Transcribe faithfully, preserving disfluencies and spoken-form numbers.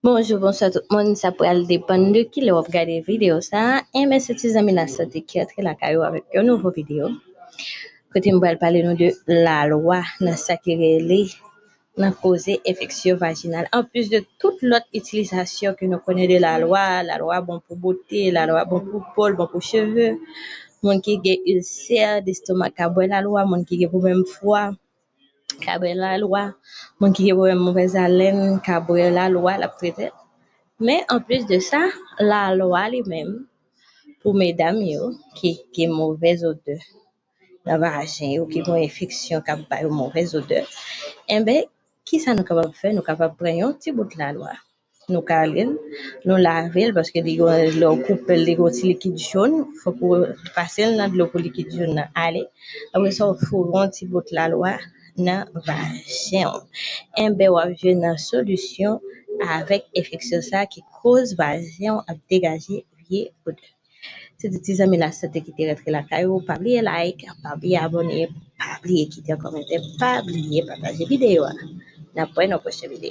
Bonjou, bonswa tout moun. Sa pral depann de kilè w ap gade videyo sa a. Enben, se ti zanmi lasante ki antre lakay ou avèk yon nouvo videyo. Kote m pral pale nou de lalwa nan sa ki rele nan koze enfeksyon vajinal. Anplis de tout lòt itilizasyon ke nou konnen de lalwa, lalwa bon pou bote, lalwa bon pou po, l bon pou cheve. Moun ki gen ilsè destomak ka bwè lalwa, moun ki gen pwoblèm fwa ka bwè lalwa, moun ki gen pwoblèm movèz alèn ka bwè lalwa, l ap trete. Men anplis de sa, lalwa li menm pou medam yo ki gen movèz odè nan vajen yo, ki gen enfeksyon k ap ba yo movèz odè, enben, kisa nou kapab fè? Nou kapab pran yon ti bout lalwa, nou kale l, nou lave l, paske li gen, lè w koupe l, li gen yon ti likid jòn, fòk ou pase l nan dlo pou likid jòn nan ale. Apre sa, w foure yon ti bout lalwa nan vajen w. Enben, w ap jwenn nan solisyon avèk enfeksyon sa ki koz vajen w ap degaje vye odè. Se ti zanmi lasante ki te rantre lakay ou. Pa bliye like, pa bliye abòne, pa bliye kite yon kòmantè, pa bliye pataje videyo a. N ap wè nan pwochen videyo.